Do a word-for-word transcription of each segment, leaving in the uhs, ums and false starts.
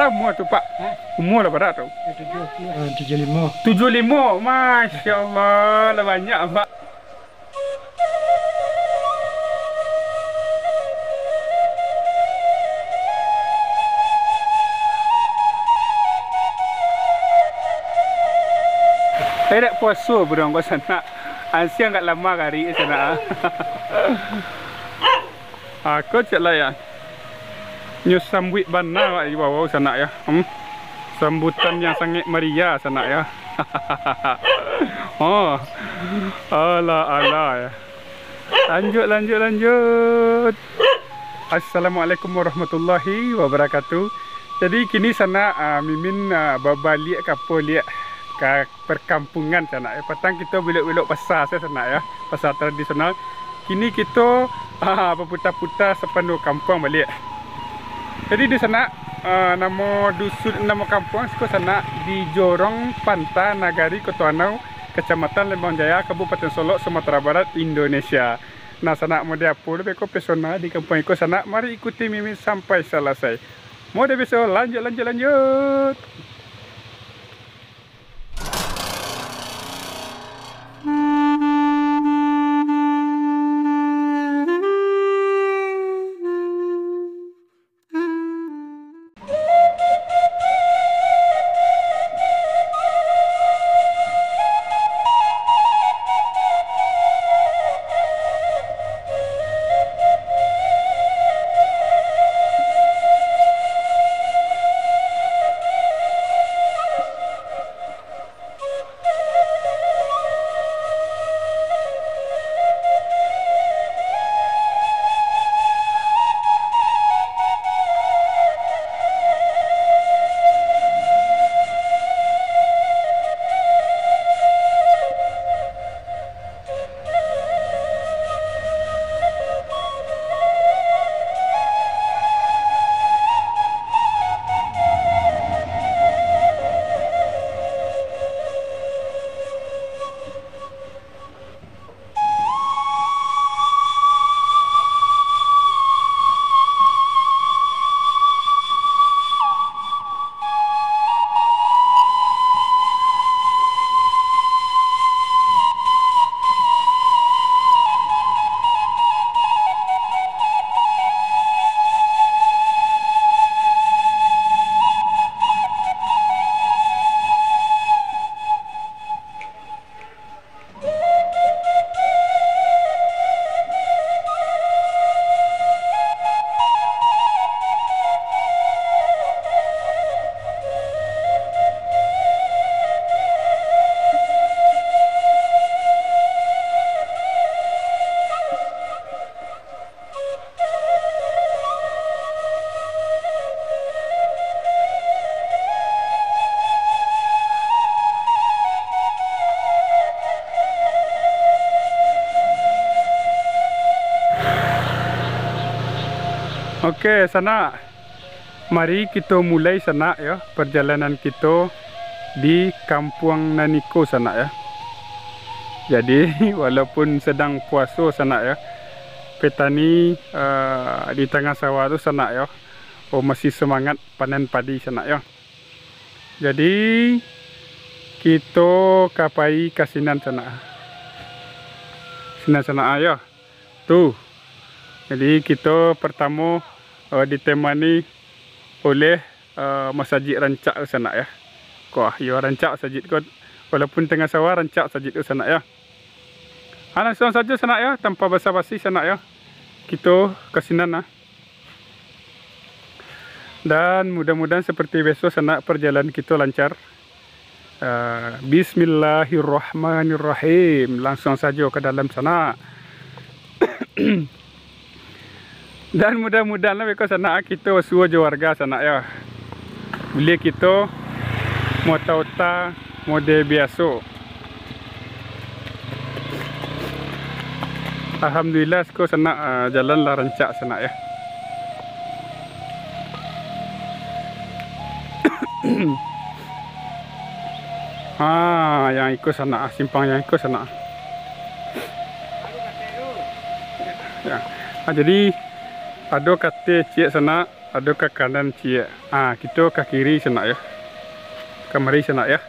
Umua tu, Pak? Hah? Umua lah bara tu? Eh, tujuah puluah. Ah, tujuah limo. Tujuah limo. Masya Allah, lah banyak, Pak. Eh, dak puaso buruang ko sanak. Ansiang agak lama kari sanak. Ako cek lah ya. Nyo sambuik bana wak di bawah sanak ya. Hmm. Sambutan yang sangat meriah sanak ya. Oh. Alah, alah ya. Lanjut, lanjut, lanjut. Assalamualaikum warahmatullahi wabarakatuh. Jadi kini sanak, ah, Mimin, ah, babaliak ka apo liak ka perkampungan sanak ya. Patang kito belok-belok pasa sajo sanak ya, pasa tradisional. Kini kito, ah, baputa-puta sapanuah kampuang baliak. Jadi di sanak, ah, namo dusun, namo kampuang siko sanak di Jorong Panta, Nagari Koto Anau, Kecamatan Lembang Jaya, Kabupaten Solok, Sumatera Barat, Indonesia. Nah, sanak, mode apo lo beko pesona di kampuang iko sanak, mari ikuti Mimin sampai salasai. Mode biaso, lanjut, lanjut, lanjut. Oke, sanak. Mari kito mulai, sanak, yo, perjalanan kito di kampuang nan iko, sanak, yo. Jadi, walaupun sedang puaso, sanak, yo, petani, eh, di tangah sawah tu, sanak, yo, oh, masih semangat panen padi, sanak, yo. Jadi, kito ka pai ka sinan, sanak. Sinan, sanak, yo. Tu. Jadi, kito pertamo, eh, ditemani oleh, eh, masajik rancak tu, sanak, yo. Ko, ah, iyo, rancak masajik ko. Walaupun tangah sawah, rancak masajik tu, sanak, yo. Ah, langsuang sajo, sanak, yo, tanpa basa-basi, sanak, yo. Kito ka sinan, nah. Dan mudah-mudahan seperti biaso, sanak, perjalanan kito lancar. Ah, bismillahirrahmanirrahim. Langsuang sajo ka dalam, sanak. Dan mudah-mudahan lah beko, sanak, kito basuo jo warga, sanak, yo. Buliah kito mota-ota mode biaso. Alhamdulillah, siko, sanak, ah, jalan lah rancak, sanak, yo. Ah, yang iko, sanak, ah, simpang yang iko, sanak. Ya. Ah, jadi, ado kate ciek, sanak, Ado ka kanan ciek. Ah, kito ka kiri sanak yo. Kamari sanak yo.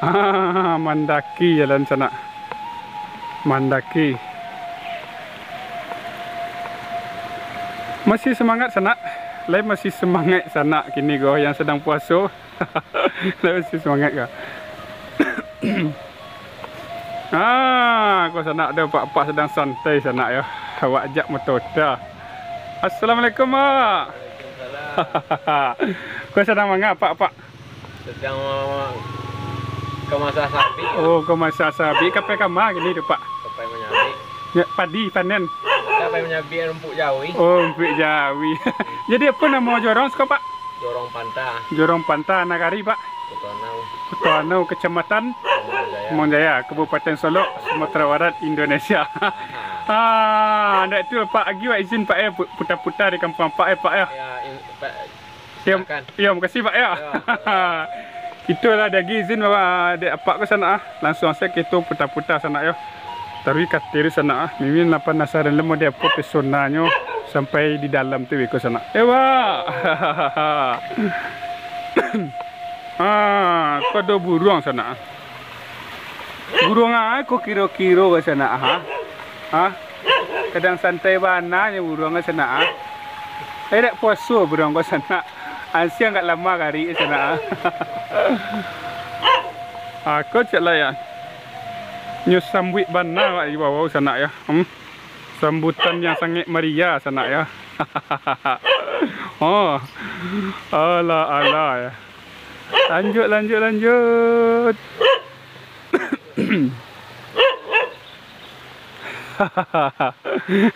Ah, mandaki jalan sanak. Mandaki. Masih semangat sanak. Lai masih semangat sanak kini ko yang sedang puaso. Lai masih semangat ko. Ah, ko sanak ado apak-apak sadang santai sanak yo. Awak jak motor dah. Assalamualaikum, Pak. Waalaikumsalam. Ko sadang manga, Pak, Pak? Sadang kamasan sabik. Oh, kamasan sabik. Ka pai kama kini tu, Pak? Ka pai manyabik. Ya, padi panen. Ka pai manyabik rumpuik jawi. Oh, rumpuik jawi. Jadi, apo namo jorong siko, Pak? Jorong Panta. Jorong Panta, nagari, Pak? Kuto Anau. Kuto Anau, Kecamatan Amang Jaya. Amang Jaya, Kabupaten Solok, Sumatera Barat, Indonesia. Ah, ndak tu, Pak, agi wak izin, Pak, eh, pu-, puta-puta di kampuang Pak, eh, Pak, ya. Ya, in-, Pak, Yo, silakan. Yo, makasih, Pak, yo. Yo. Kito lah diagi izin, Bapak, dek Apak ko sanak, ah. Langsuang sajo kito puta-puta sanak, yo. Taruih ka ateh tu sanak, ah. Mimin lah panasaran lah model apo pesonanyo sampai di dalam tu beko sanak. Yo, Pak. Ah, ko ado buruang sanak, ah. Buruang a ko kiro-kiro ko sanak, ha? Ha? Kadang santai bana nyo buruang ko sanak, ha? Eh, dak puaso buruang ko sanak. Ansiang agak lama garik sanak, ha? Ha, ko cek lah ya. Nyo sambuik bana wak di bawah sanak ya. Hmm. Sambutan yang sangat meriah sanak ya. Oh. Alah, alah ya. Lanjut, lanjut, lanjut.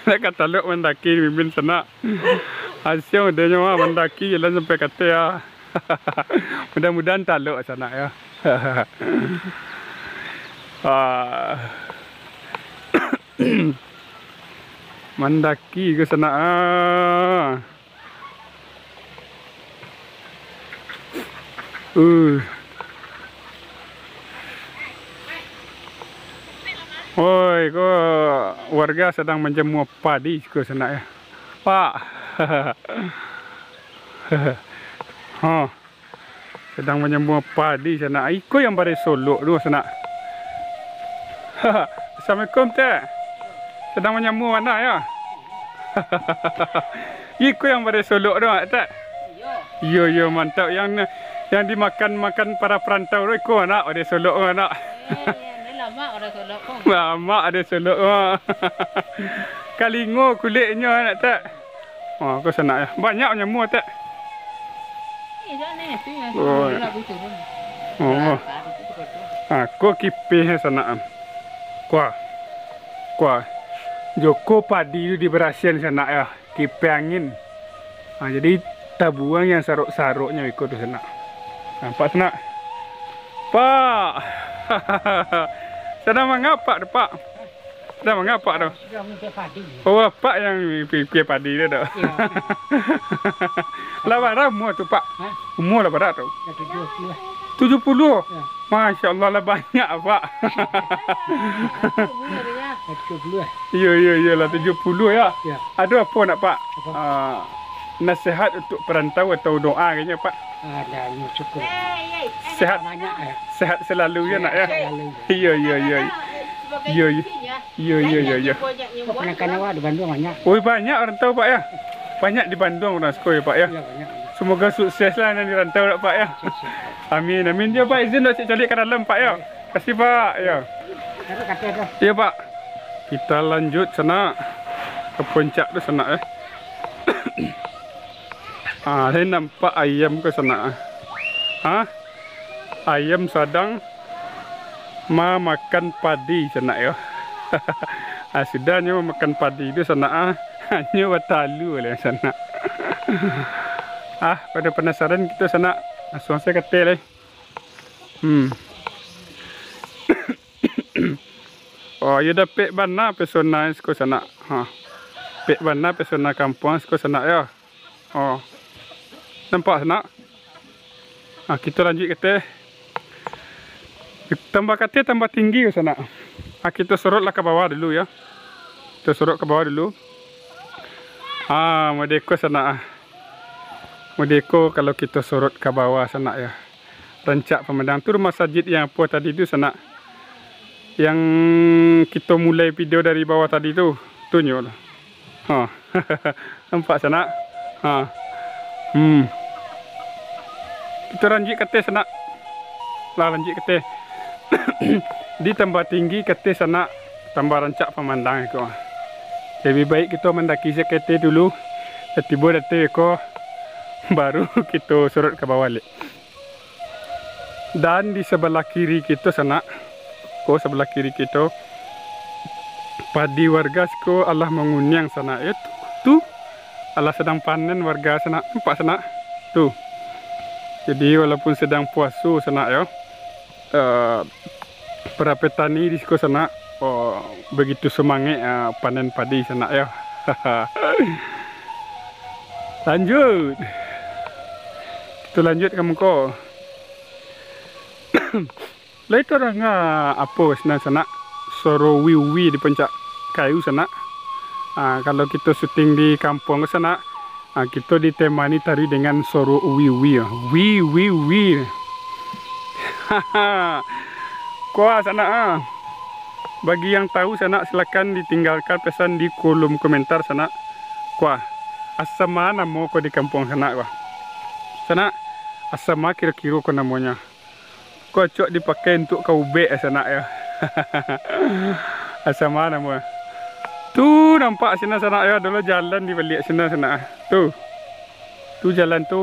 Nak ka talok mandaki mimin sanak. Ansiang udahnyo ah, mandaki jalan sampai ka ateh ah. Mudah-mudahan talok sanak ya. Ah. Mandaki ko sanak ah. Uh. Oi, ko warga sadang manjamua padi ko sanak ya. Pak. Ha. Sadang manjamua padi sanak. Iko yang baresolok tu sanak. Assalamualaikum, Tek. Sadang manjamua bana ya? Iko yang baresolok tu, Tek? Iyo, iyo, mantap. Yang, yang dimakan-makan para perantau tu iko, nak, baresolok tu, nak. Eh, ini lamak baresolok tu. Lamak baresolok tu. Kalingo kuliknyo, nak, Tek. Oh, ko sanak ya. Banyak nyamua, Tek. Oh. Oh. Ah, ko kipeh sanak. Kuah. Kuah. Joko padi tu dibarasian sanak ya. Kipeh angin. Ah, jadi tabuang yang sarok-saroknyo iko tu sanak. Nampak sanak? Pak. Sadang manga Pak tu, Pak? Dah manga Apak tu? Sudah mangikuik padi. Oh, Apak yang pi-, pi padi tu, dak? Iyo. Lah bara umua tu, Pak? Hah? Umua lah bara tu? Lah tujuah puluah. Tujuah puluah? Iyo. Masya Allah, lah banyak, Pak. Lah tujuah puluah. Iyo, iyo, iyo, lah tujuah puluah, yo. Iyo. Ado apo nak, Pak? Apo? Ah, nasihat untuk perantau atau doa kayaknya, Pak? Ada, cukup. Sehat. Banyak, yo. Sehat selalu, yo, nak, yo? Selalu. Iyo, iyo, iyo. Iyo, iyo. Iyo, iyo, iyo, iyo. Oh, kenakan awak di Bandung banyak. Oi, banyak urang tau, Pak, yo. Banyak di Bandung urang siko, yo, Pak, yo. Iyo, banyak. Semoga sukses lah nan di rantau, Pak, yo. Sukses. Amin, amin. Yo, Pak, izin dulu caliak ka dalam, Pak, yo. Kasih, Pak, yo. Taruh ka ateh tu. Iyo, Pak. Kita lanjut sanak. Ka puncak tu sanak, yo. Ah, lai nampak ayam ko sanak, ah. Hah? Ayam sadang mamakan padi sanak, yo. Ah, sudah nyo mamakan padi tu sanak, ah. Nyo batalu lai sanak. Ah, pado panasaran kito sanak. Langsuang sajo ka ateh lai. Hmm. Oh, iyo dapek bana pesona siko sanak. Ha. Pek bana pesona kampuang siko sanak, yo. Oh. Nampak sanak? Ha, kito lanjuik ka ateh. Tambah ka ateh, tambah tinggi sanak. Ha, kito sorot lah ka bawah dulu, yo. Kito sorot ka bawah dulu. Ha, modeko sanak, ah. Mode ko kalau kito sorot ka bawah sanak yo. Rancak pamandang tu rumah sajik yang apo tadi tu sanak. Yang kito mulai video dari bawah tadi tu. Tu nyo lah. Ha. Nampak sanak? Ha. Hmm. Kito lanjuik ka ateh sanak. Lah lanjuik ka ateh. Di tambah tinggi ka ateh sanak, tambah rancak pamandang ko. Labiah baik kito mandaki se ka ateh dulu. Lah tibo di ateh ko, baru kito sorot ka bawah lek. Dan di sabalah kiri kito sanak, ko sabalah kiri kito, padi warga siko alah manguniang sanak yo. Tu, tu, alah sadang panen warga sanak, nampak sanak? Tu. Jadi walaupun sadang puaso sanak yo, eh, para petani di siko sanak, oh, bagitu sumangek, eh, panen padi sanak yo. Lanjuik. Kito lanjuik ka muko. Lai tadanga apo sinan sanak, suaro wiwi di puncak kayu sanak. Ah, kalau kito syuting di kampuang ko sanak, ah, kito ditemani tadi dengan suaro wiwi, ah. Wi, wi, wi. Kuah sanak, ah. Bagi yang tahu sanak, silakan ditinggalkan pesan di kolom komentar sanak. Kuah, asa ma namo ko di kampuang sanak, kuah. Sanak, asa ma kiro-kiro ko namonyo. Ko acok dipakai untuak ka ubek sanak yo. Asa ma namo. Tu nampak sinan sanak yo, ado lo jalan di baliak sinan sanak. Tu. Tu jalan tu,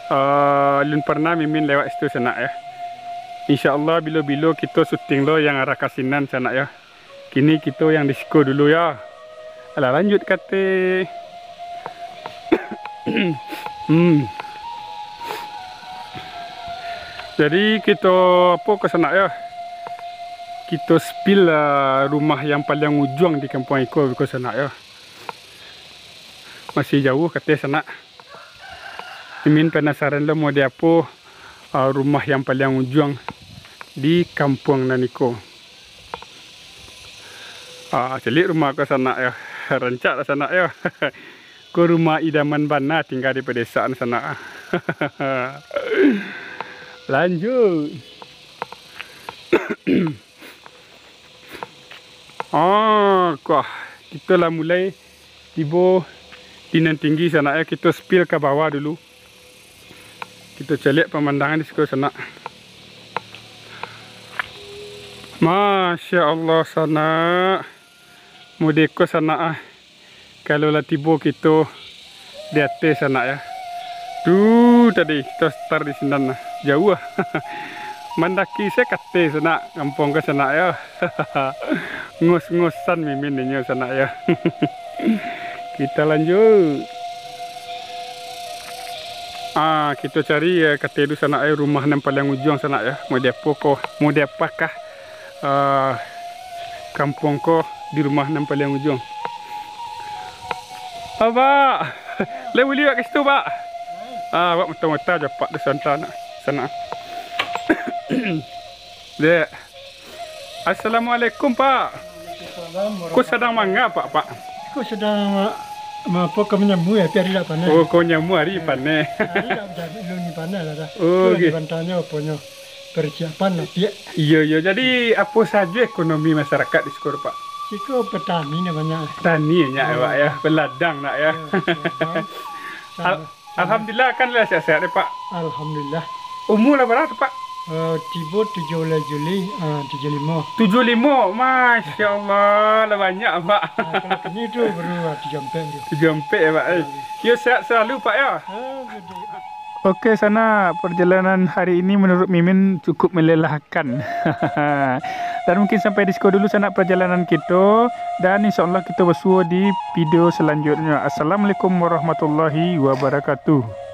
ah, alun parnah Mimin lewat situ sanak yo. Insya Allah bilo-bilo kito syuting lo yang arah ka sinan sanak yo. Kini kito yang di siko dulu yo. Alah lanjuik ka ateh. Hmm. Jadi kito apo ko sanak yo? Kito spill, ah, rumah yang paliang ujuang di kampuang iko ko sanak yo. Masih jauah ka ateh sanak. Mimin panasaran lo mode apo, ah, rumah yang paliang ujuang di kampuang nan iko. Ah, caliak rumah ko sanak yo. Rancak lah sanak yo. Ko rumah idaman bana tingga di padesaan sanak. Lanjuik. Ah, kuah. Kito lah mulai tibo di nan tinggi sanak yo, kito spill ka bawah dulu. Kito caliak pamandangan di siko sanak. Masya Allah sanak. Mode ko sanak ah. Kalau lah tibo kito di ateh sanak yo. Tu tadi kito start di sinan nah. Jauah ah. Mandaki se ka ateh sanak, kampuang ko sanak yo. Ngos-ngosan Mimin inyo sanak yo. Kito lanjuik. Ah, kito cari, eh, ka ateh tu sanak yo, rumah nan paliang ujuang sanak yo. Mode apo ko, mode apakah, eh, kampuang ko di rumah nan paliang ujuang. Ah, Pak. Lai buliah awak ka situ, Pak? Ah, awak mata-mata jo Pak di santa nak, sanak. Dek. Assalamualaikum, Pak. Waalaikumsalam warahmatullahi. Ko sadang manga, Pak, Pak? Ko sadang ma-, ma-, apo, ko manyamu yo, tapi ari dak paneh. Oh, ko manyamu ari paneh. Eh, ari dak jadi, alun paneh lah dah. Oh, ko gitu. Dibantanyo aponyo, persiapan lah, piak. Iyo, iyo. Jadi, apo sajo ekonomi masyarakat di siko, Pak? Siko petani nyo banyak. Tani banyak, Pak, yo. Iyo. Peladang nak, yo. Iyo, peladang. Al-, Alhamdulillah, kan lah sehat-sehat deh, Pak. Alhamdulillah. Umur lah bara tu, Pak? Eh, tibo tujuah belas Juli, eh, tujuah limo. Tujuah limo, Masya Allah, lah banyak, Pak. Ah, kalau kini tu baru, ah, tujuah ampek tu. Tujuah ampek yo, Pak, eh. Yo, sehat selalu, Pak, yo. Ah, gede. Oke, sanak, perjalanan hari ini menurut Mimin cukup melelahkan. Dan mungkin sampai di siko dulu sanak perjalanan kito. Dan insya Allah kito basuo di video selanjutnya. Assalamualaikum warahmatullahi wabarakatuh.